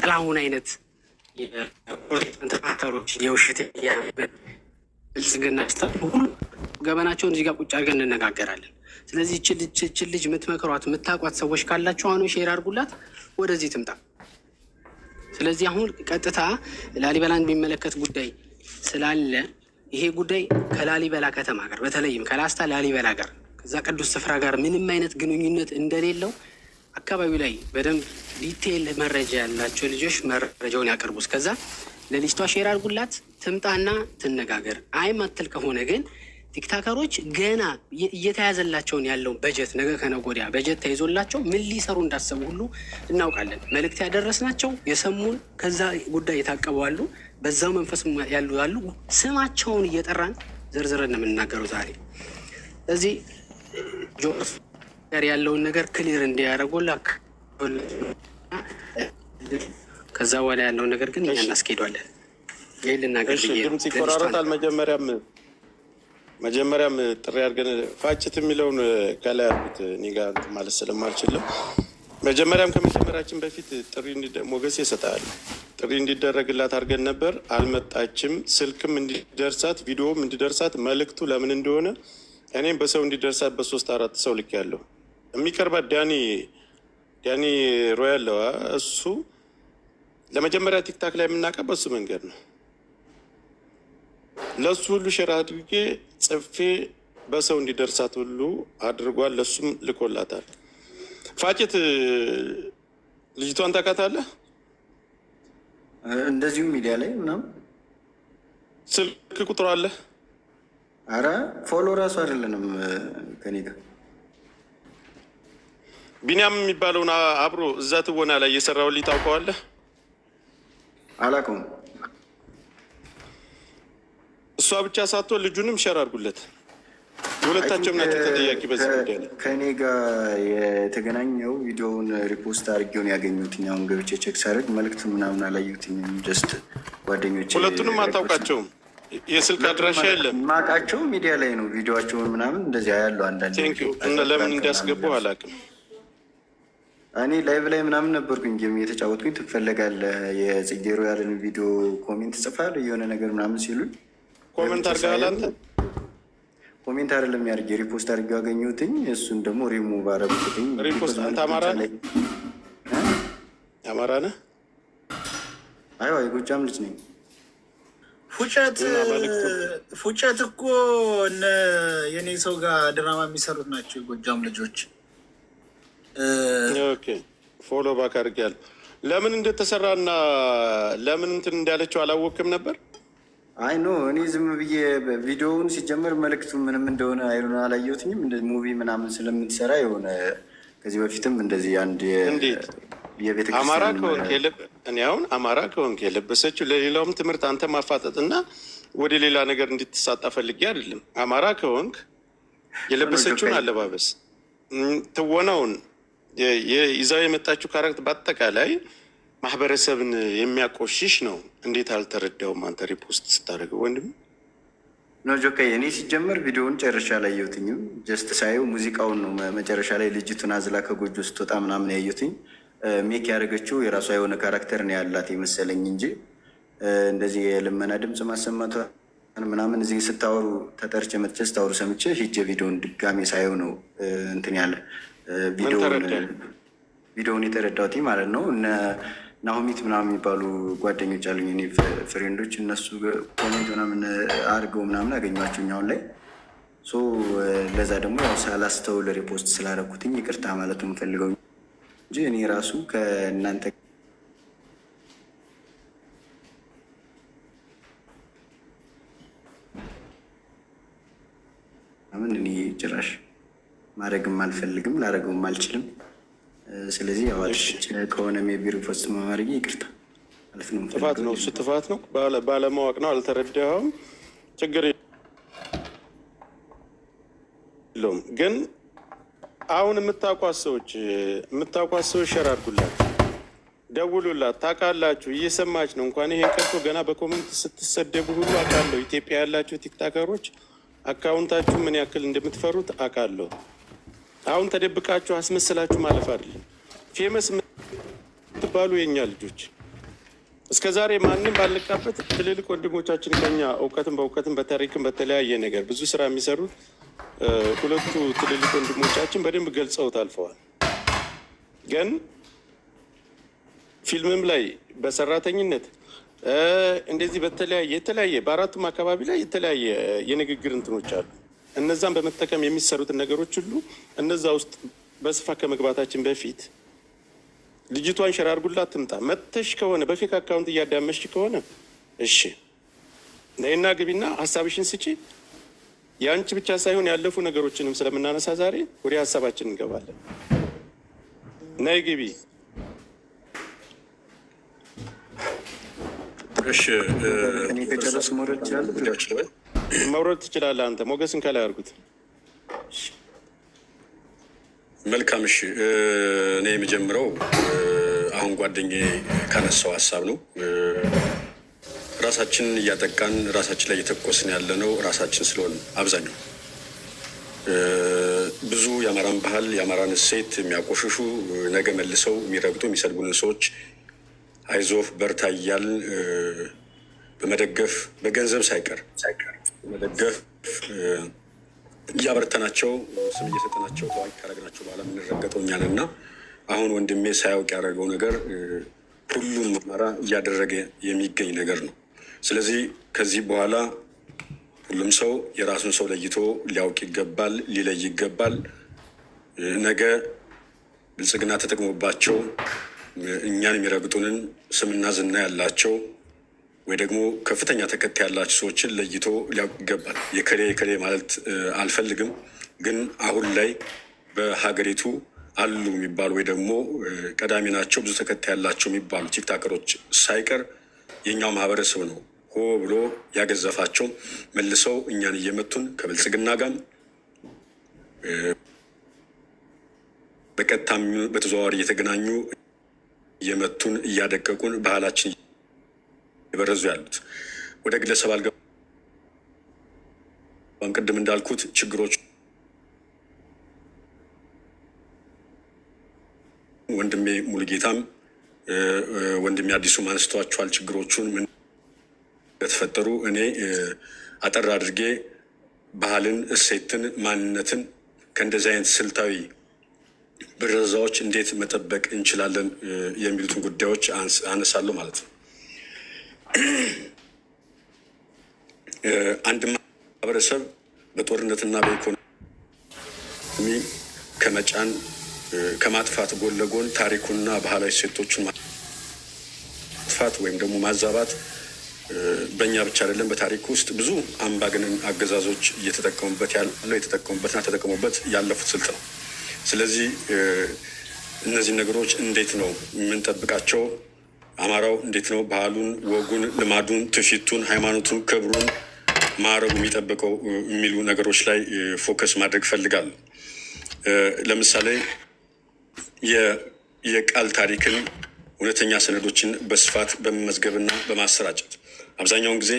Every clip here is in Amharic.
ጥላሁን አይነት ፓስተሮች፣ የውሸት ብልጽግና ሁሉ ገበናቸውን እዚህ ጋር ቁጭ አድርገን እንነጋገራለን። ስለዚህ ይችን ልጅ የምትመክሯት፣ የምታውቋት ሰዎች ካላችሁ አሁኑ share አድርጉላት፣ ወደዚህ ትምጣ። ስለዚህ አሁን ቀጥታ ላሊበላን የሚመለከት ጉዳይ ስላለ ይሄ ጉዳይ ከላሊበላ ከተማ ጋር፣ በተለይም ከላስታ ላሊበላ ጋር፣ ከዛ ቅዱስ ስፍራ ጋር ምንም አይነት ግንኙነት እንደሌለው አካባቢው ላይ በደንብ detail መረጃ ያላቸው ልጆች መረጃውን ያቀርቡ። እስከዛ ለልጅቷ share አድርጉላት፣ ትምጣና ትነጋገር። አይ ማትል ከሆነ ግን ቲክታከሮች ገና እየተያዘላቸውን ያለውን በጀት፣ ነገ ከነገ ወዲያ በጀት ተይዞላቸው ምን ሊሰሩ እንዳሰቡ ሁሉ እናውቃለን። መልእክት ያደረስናቸው የሰሙን ከዛ ጉዳይ የታቀቡ አሉ፣ በዛው መንፈስ ያሉ አሉ። ስማቸውን እየጠራን ዘርዝረን ነው የምንናገረው ዛሬ። ስለዚህ ጆርስ ጋር ያለውን ነገር clear እንዲያደርጉላ፣ ከዛ በኋላ ያለውን ነገር ግን እኛ እናስኬዷለን። ይህ ልናገር ብዬ ነው። ድምፅ ይቆራረጣል። መጀመሪያም ጥሪ አድርገን ፋጭት የሚለውን ከላይ አድርጉት። እኔ ጋር እንትን ማለት ስለማልችልም መጀመሪያም ከመጀመሪያችን በፊት ጥሪ ሞገስ ይሰጣል፣ ጥሪ እንዲደረግላት አድርገን ነበር። አልመጣችም። ስልክም እንዲደርሳት፣ ቪዲዮም እንዲደርሳት፣ መልእክቱ ለምን እንደሆነ እኔም በሰው እንዲደርሳት በሶስት አራት ሰው ልክ ያለው የሚቀርባት ዳኒ ሮያል እሱ ለመጀመሪያ ቲክታክ ላይ የምናውቀው በሱ መንገድ ነው። ለሱ ሁሉ share አድርጌ ጽፌ በሰው እንዲደርሳት ሁሉ አድርጓል። ለሱም ልኮላታል። ፋጭት ልጅቷን ታውቃታለህ? እንደዚሁ ሚዲያ ላይ ምናምን። ስልክ ቁጥሩ አለ? አረ follow ራሱ አይደለንም ከኔ ጋር። ቢኒያም የሚባለውን አብሮ እዛ ትወና ላይ የሰራውን ልጅ ታውቀዋለህ? አላውቀውም። እሷ ብቻ ሳትሆን ልጁንም share አድርጉለት። የሁለታቸውም ናቸው ተጠያቂ በዚህ ጉዳይ ላይ። ከእኔ ጋር የተገናኘው ቪዲዮውን repost አድርጌውን ያገኙትኝ። አሁን ገብቼ check ሳደርግ መልዕክቱ ምናምን አላየሁትኝም። Just ጓደኞች ሁለቱንም አታውቃቸውም። የስልክ አድራሻ የለም። ማውቃቸው ሚዲያ ላይ ነው። ቪዲዮቸውን ምናምን እንደዚያ ያለው አንዳንድ Thank you። እና ለምን እንዲያስገቡ አላውቅም። እኔ live ላይ ምናምን ነበርኩኝ፣ game እየተጫወትኩኝ፣ ትፈለጋለህ፣ የጽጌ ሮያልን ቪዲዮ comment ጽፋል የሆነ ነገር ምናምን ሲሉኝ Comment አድርገሃል አንተ? Comment አይደለም ያድርጌ፣ repost አድርጌው ያገኘሁትኝ። እሱን ደግሞ ሪሙቭ አደረኩትኝ። Repost አንተ አማራ ነህ? አማራ ነህ? አይዋ፣ የጎጃም ልጅ ነኝ። ፉጨት እና መልዕክቱ? ፉጨት እኮ እነ የኔ ሰው ጋር ድራማ የሚሰሩት ናቸው የጎጃም ልጆች። Okay፣ follow back አድርጌያለሁ። ለምን እንደተሰራና ለምን እንትን እንዳለችው አላወቅም ነበር። አይ no፣ እኔ ዝም ብዬ ቪዲዮውን ሲጀመር መልዕክቱ ምንም እንደሆነ አይሉን አላየሁትኝም። እንደ movie ምናምን ስለምትሰራ የሆነ ከዚህ በፊትም እንደዚህ አንድ እንዴት የቤተ አማራ ክርስቲያን ከሆንክ እኔ አሁን አማራ ከሆንክ የለበሰችው ለሌላውም ትምህርት አንተ ማፋጠጥና ወደ ሌላ ነገር እንድትሳጣ ፈልጌ አይደለም። አማራ ከሆንክ የለበሰችውን አለባበስ፣ ትወናውን፣ ይዛው የመጣችው character በአጠቃላይ ማህበረሰብን የሚያቆሽሽ ነው። እንዴት አልተረዳውም? አንተ repost ስታደርገው ወንድም። No ጆካይ፣ እኔ ሲጀመር ቪዲዮውን ጨርሻ አላየሁትኝም። Just ሳየው ሙዚቃውን ነው፣ መጨረሻ ላይ ልጅቱን አዝላ ከጎጆ ስትወጣ ምናምን ያየሁትኝ። Make ያደረገችው የራሷ የሆነ character ነው ያላት የመሰለኝ እንጂ እንደዚህ የልመና ድምፅ ማሰማቷ ምናምን እዚህ ስታወሩ ተጠርቼ መጥቼ ስታወሩ ሰምቼ ሂጄ ቪዲዮውን ድጋሜ ሳየው ነው እንትን ያለ ምን ተረዳህ? ቪዲዮውን የተረዳሁት ማለት ነው። እነ ናሆሚት ምናምን የሚባሉ ጓደኞች አሉኝ እኔ friend ኦች፣ እነሱ comment ምናምን አድርገው ምናምን አገኟቸው አሁን ላይ። So ለዛ ደግሞ ያው ሳላስተውል repost ስላደረኩትኝ ይቅርታ ማለት ነው የምፈልገው እንጂ እኔ ራሱ ከእናንተ ምን እኔ ጭራሽ ማድረግም አልፈልግም፣ ላደርገውም አልችልም። ስለዚህ ያው አጥፍቼ ከሆነ maybe repost ማድረጌ ይቅርታ ማለት ነው ጥፋት የምፈልገው። ነው እሱ፣ ጥፋት ነው። ባለማወቅ ነው፣ አልተረዳኸውም። ችግር የለውም። ግን አሁን የምታውቋት ሰዎች share አድርጉላት፣ ደውሉላት። ታውቃላችሁ፣ እየሰማች ነው። እንኳን ይሄን ቀርቶ ገና በ comment ስትሰደቡ ሁሉ አውቃለሁ። ኢትዮጵያ ያላችሁ ቲክታከሮች account ኣችሁ ምን ያክል እንደምትፈሩት አውቃለሁ። አሁን ተደብቃችሁ አስመስላችሁ ማለፍ አይደለም። Famous የምትባሉ የእኛ ልጆች እስከ ዛሬ ማንም ባልነቃበት ትልልቅ ወንድሞቻችን ከኛ እውቀትን በእውቀትም በታሪክም በተለያየ ነገር ብዙ ስራ የሚሰሩት ሁለቱ ትልልቅ ወንድሞቻችን በደንብ ገልጸውት አልፈዋል። ግን ፊልምም ላይ በሰራተኝነት እንደዚህ በተለያየ የተለያየ በአራቱም አካባቢ ላይ የተለያየ የንግግር እንትኖች አሉ። እነዛን በመጠቀም የሚሰሩትን ነገሮች ሁሉ እነዛ ውስጥ በስፋት ከመግባታችን በፊት ልጅቷን share አድርጉላት ትምጣ። መተሽ ከሆነ በ fake account እያዳመሽ ከሆነ እሺ ነይና ግቢና ሀሳብሽን ስጪ። የአንቺ ብቻ ሳይሆን ያለፉ ነገሮችንም ስለምናነሳ ዛሬ ወደ ሀሳባችን እንገባለን። ነይ ግቢ። እሺ። እኔ ከጨረስኩ መውረድ እችላለሁ? ጉዳዮች ልበል። መውረድ ትችላለህ አንተ። ሞገስን ከላይ አድርጉት። መልካም። እሺ፣ እኔ የምጀምረው አሁን ጓደኛዬ ካነሳው ሀሳብ ነው። ራሳችንን እያጠቃን ራሳችን ላይ እየተኮስን ያለ ነው ራሳችን ስለሆን አብዛኛው ብዙ የአማራን ባህል፣ የአማራን እሴት የሚያቆሽሹ፣ ነገ መልሰው የሚረግጡ፣ የሚሰድቡን ሰዎች አይዞህ በርታ እያልን በመደገፍ፣ በገንዘብ ሳይቀር በመደገፍ እያበረታናቸው፣ ስም እየሰጠናቸው፣ ታዋቂ ካደረግናቸው በኋላ የምንረገጠው እኛ ነን። እና አሁን ወንድሜ ሳያውቅ ያደረገው ነገር ሁሉም አማራ እያደረገ የሚገኝ ነገር ነው። ስለዚህ ከዚህ በኋላ ሁሉም ሰው የራሱን ሰው ለይቶ ሊያውቅ ይገባል፣ ሊለይ ይገባል። ነገ ብልጽግና ተጠቅሞባቸው እኛን የሚረግጡንን ስምና ዝና ያላቸው ወይ ደግሞ ከፍተኛ ተከታይ ያላቸው ሰዎችን ለይቶ ሊያውቅ ይገባል። የከሌ የከሌ ማለት አልፈልግም፣ ግን አሁን ላይ በሀገሪቱ አሉ የሚባሉ ወይ ደግሞ ቀዳሚ ናቸው፣ ብዙ ተከታይ ያላቸው የሚባሉ ቲክታከሮች ሳይቀር የኛው ማህበረሰብ ነው ሆ ብሎ ያገዘፋቸው፣ መልሰው እኛን እየመቱን ከብልጽግና ጋር በቀጥታም በተዘዋዋሪ እየተገናኙ እየመቱን፣ እያደቀቁን፣ ባህላችን የበረዙ ያሉት። ወደ ግለሰብ አልገባም። ቅድም እንዳልኩት ችግሮች ወንድሜ ሙሉጌታም ወንድሜ አዲሱም አንስቷቸዋል። ችግሮቹን ምን እንደተፈጠሩ እኔ አጠር አድርጌ ባህልን፣ እሴትን፣ ማንነትን ከእንደዚህ አይነት ስልታዊ ብረዛዎች እንዴት መጠበቅ እንችላለን የሚሉትን ጉዳዮች አነሳለሁ ማለት ነው። አንድ ማህበረሰብ በጦርነትና በኢኮኖሚ ከመጫን፣ ከማጥፋት ጎን ለጎን ታሪኩንና ባህላዊ እሴቶቹን ማጥፋት ወይም ደግሞ ማዛባት በእኛ ብቻ አይደለም፣ በታሪክ ውስጥ ብዙ አምባገነን አገዛዞች እየተጠቀሙበት ያለው፣ የተጠቀሙበትና ተጠቀሙበት ያለፉት ስልት ነው። ስለዚህ እነዚህ ነገሮች እንዴት ነው የምንጠብቃቸው? አማራው እንዴት ነው ባህሉን፣ ወጉን፣ ልማዱን፣ ትውፊቱን፣ ሃይማኖቱን፣ ክብሩን፣ ማዕረጉ የሚጠብቀው የሚሉ ነገሮች ላይ focus ማድረግ እፈልጋለሁ። ለምሳሌ የቃል ታሪክን፣ እውነተኛ ሰነዶችን በስፋት በመመዝገብና በማሰራጨት። አብዛኛውን ጊዜ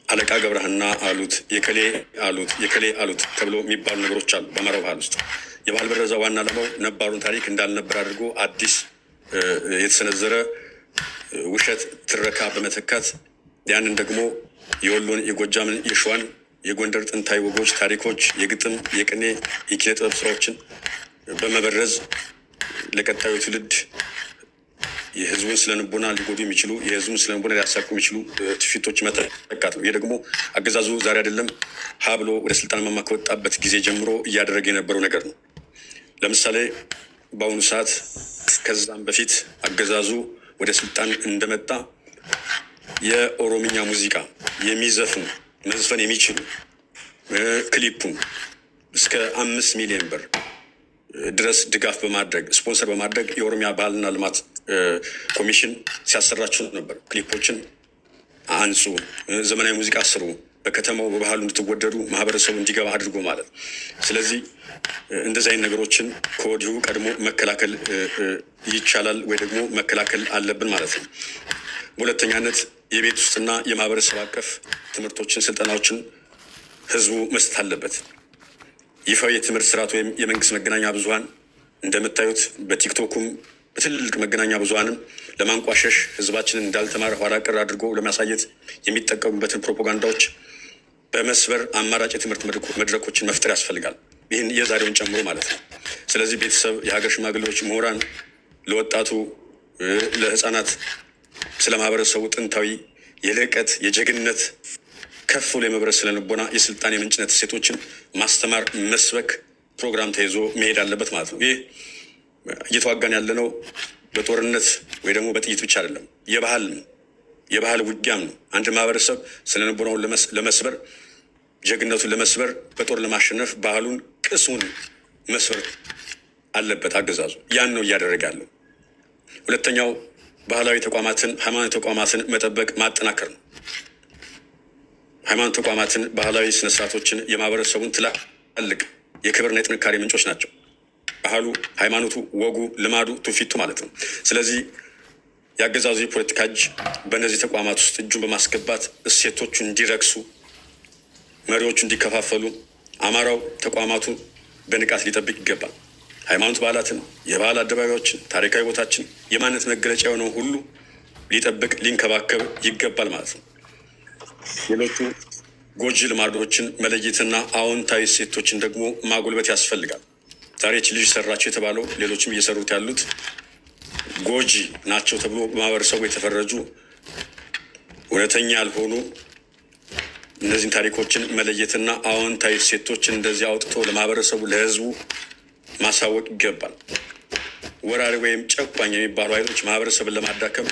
አለቃ ገብረሃና አሉት፣ የከሌ አሉት፣ የከሌ አሉት ተብሎ የሚባሉ ነገሮች አሉ። በአማራው ባህል ውስጥ የባህል ብረዛ ዋና ዓላማው ነባሩን ታሪክ እንዳልነበር አድርጎ አዲስ የተሰነዘረ ውሸት ትረካ በመተካት፣ ያንን ደግሞ የወሎን፣ የጎጃምን፣ የሸዋን፣ የጎንደር ጥንታዊ ወጎች፣ ታሪኮች፣ የግጥም፣ የቅኔ፣ የኪነ ጥበብ ስራዎችን በመበረዝ ለቀጣዩ ትውልድ የህዝቡን ስነልቦና ሊጎዱ የሚችሉ፣ የህዝቡን ስነልቦና ሊያሳቁ የሚችሉ ትውፊቶች መተካት ነው። ይህ ደግሞ አገዛዙ ዛሬ አይደለም፣ ሀ ብሎ ወደ ስልጣን ማማ ከወጣበት ጊዜ ጀምሮ እያደረገ የነበረው ነገር ነው። ለምሳሌ በአሁኑ ሰዓት፣ ከዛም በፊት አገዛዙ ወደ ስልጣን እንደመጣ የኦሮምኛ ሙዚቃ የሚዘፍኑ፣ መዝፈን የሚችሉ ክሊፑን እስከ 5 ሚሊዮን ብር ድረስ ድጋፍ በማድረግ፣ ስፖንሰር በማድረግ የኦሮሚያ ባህልና ልማት ኮሚሽን ሲያሰራቸው ነበር። ክሊፖችን አንጹ፣ ዘመናዊ ሙዚቃ ስሩ፣ በከተማው በባህሉ እንድትወደዱ፣ ማህበረሰቡ እንዲገባ አድርጎ ማለት። ስለዚህ እንደዚህ አይነት ነገሮችን ከወዲሁ ቀድሞ መከላከል ይቻላል ወይ ደግሞ መከላከል አለብን ማለት ነው። በሁለተኛነት የቤት ውስጥና የማህበረሰብ አቀፍ ትምህርቶችን፣ ስልጠናዎችን ህዝቡ መስጠት አለበት። ይፋዊ የትምህርት ስርዓት ወይም የመንግስት መገናኛ ብዙሀን እንደምታዩት በቲክቶኩም በትልልቅ መገናኛ ብዙሀንም ለማንቋሸሽ ህዝባችንን እንዳልተማረ ኋላ ቀር አድርጎ ለማሳየት የሚጠቀሙበትን ፕሮፓጋንዳዎች በመስበር አማራጭ የትምህርት መድረኮችን መፍጠር ያስፈልጋል። ይህን የዛሬውን ጨምሮ ማለት ነው። ስለዚህ ቤተሰብ፣ የሀገር ሽማግሌዎች፣ ምሁራን ለወጣቱ ለህፃናት ስለ ማህበረሰቡ ጥንታዊ የልዕቀት የጀግንነት ከፍ ብሎ የመብረስ ስነልቦና የስልጣኔ ምንጭነት እሴቶችን ማስተማር መስበክ ፕሮግራም ተይዞ መሄድ አለበት ማለት ነው። ይህ እየተዋጋን ያለነው በጦርነት ወይ ደግሞ በጥይት ብቻ አይደለም፣ የባህል ነው። የባህል ውጊያም ነው። አንድ ማህበረሰብ ስነልቦናውን ለመስበር ጀግነቱን ለመስበር በጦር ለማሸነፍ ባህሉን ቅስሙን መስበር አለበት አገዛዙ። ያን ነው እያደረገ ያለው። ሁለተኛው ባህላዊ ተቋማትን ሃይማኖት ተቋማትን መጠበቅ ማጠናከር ነው። ሃይማኖት ተቋማትን፣ ባህላዊ ስነስርዓቶችን የማህበረሰቡን ትላልቅ የክብርና የጥንካሬ ምንጮች ናቸው። ባህሉ፣ ሃይማኖቱ፣ ወጉ፣ ልማዱ፣ ትውፊቱ ማለት ነው። ስለዚህ የአገዛዙ የፖለቲካ እጅ በእነዚህ ተቋማት ውስጥ እጁን በማስገባት እሴቶቹ እንዲረክሱ፣ መሪዎቹ እንዲከፋፈሉ አማራው ተቋማቱ በንቃት ሊጠብቅ ይገባል። ሃይማኖት በዓላትን፣ የባህል አደባባዮችን፣ ታሪካዊ ቦታችን፣ የማንነት መገለጫ የሆነው ሁሉ ሊጠብቅ ሊንከባከብ ይገባል ማለት ነው። ሌሎቹ ጎጂ ልማዶችን መለየትና አዎንታዊ እሴቶችን ደግሞ ማጎልበት ያስፈልጋል። ዛሬ ይህች ልጅ ሰራቸው የተባለው ሌሎችም እየሰሩት ያሉት ጎጂ ናቸው ተብሎ በማህበረሰቡ የተፈረጁ እውነተኛ ያልሆኑ እነዚህን ታሪኮችን መለየትና አዎንታዊ እሴቶችን እንደዚህ አውጥቶ ለማህበረሰቡ ለህዝቡ ማሳወቅ ይገባል። ወራሪ ወይም ጨቋኝ የሚባሉ ኃይሎች ማህበረሰብን ለማዳከም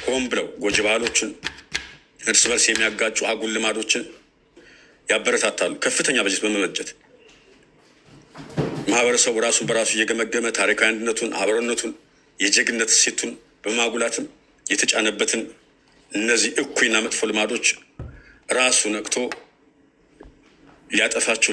ሆን ብለው ጎጂ ባህሎችን፣ እርስ በርስ የሚያጋጩ አጉል ልማዶችን ያበረታታሉ። ከፍተኛ በጀት በመበጀት ማህበረሰቡ ራሱን በራሱ እየገመገመ ታሪካዊ አንድነቱን፣ አብሮነቱን፣ የጀግነት እሴቱን በማጉላትም የተጫነበትን እነዚህ እኩይና መጥፎ ልማዶች ራሱ ነቅቶ ሊያጠፋቸው